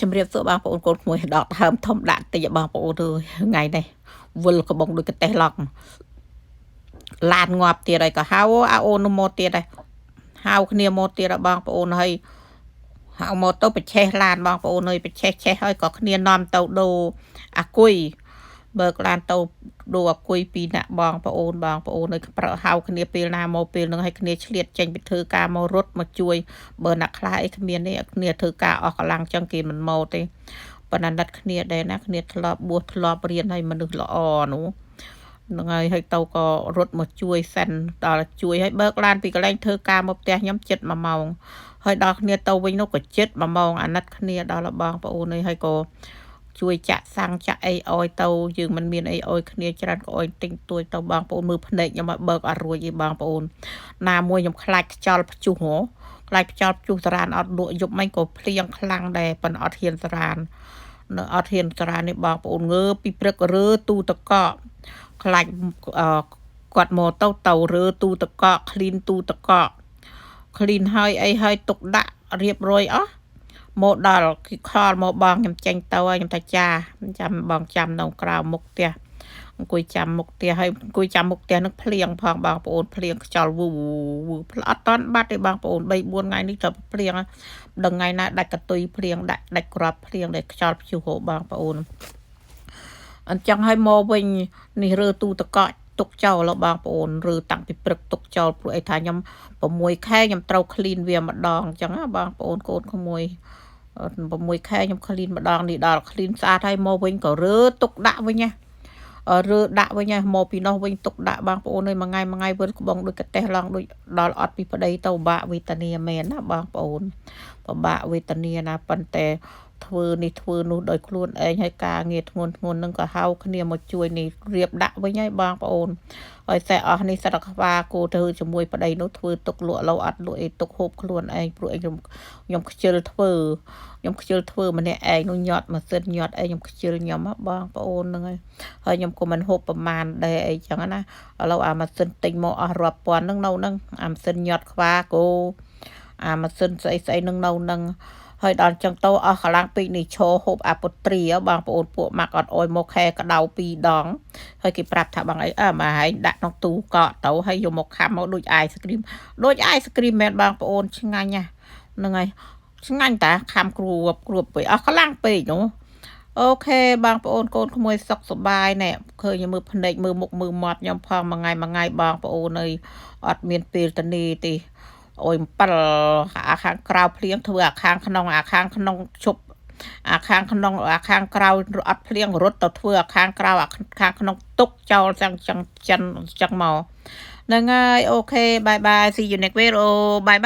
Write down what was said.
ជំរាបសួរបងប្អូនកូនក្មួយដកហើមធំដាក់តិចបងប្អូនអើយថ្ងៃនេះវិលក្បងដូចកតេះឡង់ឡានងាប់ទៀតហើយក៏ហៅអាអូននោះមកទៀតដែរហៅគ្នាមកទៀតហើយបងប្អូនហើយហៅមកទៅប្រឆេះឡានបងប្អូនអើយប្រឆេះឆេះហើយក៏គ្នានាំទៅដូរអាគុយបើកឡានទៅដូរអាគុយពីរអ្នកបងប្អូនបងប្អូនអើយប្រហៅគ្នាពេលណាមកពេលនឹងឲ្យគ្នាឆ្លៀតចេញពីធ្វើការមករត់មកជួយបើអ្នកខ្លះអីគ្មានទេគ្នាធ្វើការអស់កម្លាំងចឹងគេមិនមកទេប៉ុន្តែណាត់គ្នាដែរណាគ្នាធ្លាប់បួសធ្លាប់រៀនឲ្យមនុស្សល្អនោះហ្នឹងហើយហើយទៅក៏រត់មកជួយសិនដល់ជួយឲ្យបើកឡានពីកន្លែងធ្វើការមកផ្ទះខ្ញុំចិត្ត1ម៉ោងហើយដល់គ្នាទៅវិញនោះក៏ចិត្ត1ម៉ោងអាណិតគ្នាដល់បងប្អូននេះហើយក៏ជួយចាក់សាំងចាក់អីអោយទៅយើងមិនមានអីអោយគ្នាច្រើនក៏អោយទិញទួយទៅបងប្អូនមើលភ្នែកខ្ញុំឲ្យបើកអត់រួចឯបងប្អូនណាមួយខ្ញុំខ្លាចខ្យល់ព្យុះហ៎ខ្លាចខ្យល់ព្យុះតារានអត់លក់យប់មិញក៏ភ្លៀងខ្លាំងដែរប៉ុន្តែអត់ហ៊ានតារាននៅអត់ហ៊ានតារាននេះបងប្អូនងើពីព្រឹករើទូតកកខ្លាចគាត់មកទៅទៅរើទូតកក clean ទូតកក clean ហើយអីហើយទុកដាក់រៀបរយអស់មកដល់គេខលមកបងខ្ញុំចេញទៅហើយខ្ញុំថាចាចាំបងចាំនៅក្រៅមុខផ្ទះអង្គុយចាំមុខផ្ទះហើយអង្គុយចាំមុខផ្ទះនឹងភ្លៀងផងបងប្អូនភ្លៀងខ្យល់វូវូផ្លអត់តន់បាត់ទេបងប្អូន3 4ថ្ងៃនេះទៅភ្លៀងដឹងថ្ងៃណាដាច់កតុយភ្លៀងដាក់ដាច់ក្របភ្លៀងដែលខ្យល់ព្យុះហូបងប្អូនអញ្ចឹងឲ្យមកវិញនេះរើទូតកកទុកចោលបងប្អូនឬតាំងពីព្រឹកទុកចោលព្រោះអីថាខ្ញុំ6ខែខ្ញុំត្រូវ clean វាម្ដងអញ្ចឹងណាបងប្អូនកូនក្មួយ6ខែខ្ញុំ clean ម្ដងនេះដល់ clean ស្អាតហើយមកវិញក៏រើទុកដាក់វិញណារើដាក់វិញហើយមកពីនោះវិញទុកដាក់បងប្អូនអើយមួយថ្ងៃមួយថ្ងៃវិលក្បងដូចកតេះឡងដូចដល់អត់ពីប្តីទៅបាក់វេទនាមែនណាបងប្អូនពិបាកវេទនាណាប៉ុន្តែធ្វើនេះធ្វើនោះដោយខ្លួនឯងហើយការងារធ្ងន់ធ្ងរនឹងក៏ហៅគ្នាមកជួយនេះរៀបដាក់វិញហើយបងប្អូនហើយតែអស់នេះសិតខ្វាគោធ្វើជាមួយប្តីនោះធ្វើទុកលក់ឡូវអត់លក់អីទុកហូបខ្លួនឯងព្រោះអីខ្ញុំខ្ញុំខ្ជិលធ្វើខ្ញុំខ្ជិលធ្វើម្នាក់ឯងនោះញាត់ម៉ាស៊ីនញាត់អីខ្ញុំខ្ជិលខ្ញុំបងប្អូនហ្នឹងហើយហើយខ្ញុំក៏មិនហូបប្រមាណដែរអីចឹងណាឥឡូវអាម៉ាស៊ីនទិញមកអស់រាប់ពាន់ហ្នឹងនៅហ្នឹងអាម៉ាស៊ីនញាត់ខ្វាគោអាម៉ាស៊ីនស្អីស្អីហ្នឹងនៅហ្នឹងហើយដល់ចឹងទៅអស់កម្លាំងពេកនេះឈរហូបអាពុត្រាបងប្អូនពួកម៉ាក់អត់អោយមកខែក្តៅពីរដងហើយគេប្រាប់ថាបងអីអើមកហែងដាក់ក្នុងទូកកទៅហើយយកមកខាំមកដូច ice cream ដូច ice cream មែនបងប្អូនឆ្ងាញ់ណាហ្នឹងហើយឆ្ងាញ់តាខាំគ្រួបគ្រួបពេកអស់កម្លាំងពេកនោះOK បងប្អូនកូនក្មួយសុខសប្បាយណែឃើញមើលភ្នែកមើលមុខមើលមាត់ខ្ញុំផងមួយថ្ងៃមួយថ្ងៃបងប្អូនអើយអត់មានពេលតនីទេអូយ7អាខាងក្រៅភ្លៀងធ្វើអាខាងក្នុងអាខាងក្នុងឈប់អាខាងក្នុងអាខាងក្រៅអត់ភ្លៀងរត់ទៅធ្វើអាខាងក្រៅអាខាងក្នុងទុកចោលចឹងចឹងចិនចឹងមកហ្នឹងហើយ OK, bye bye, see you next video, bye bye.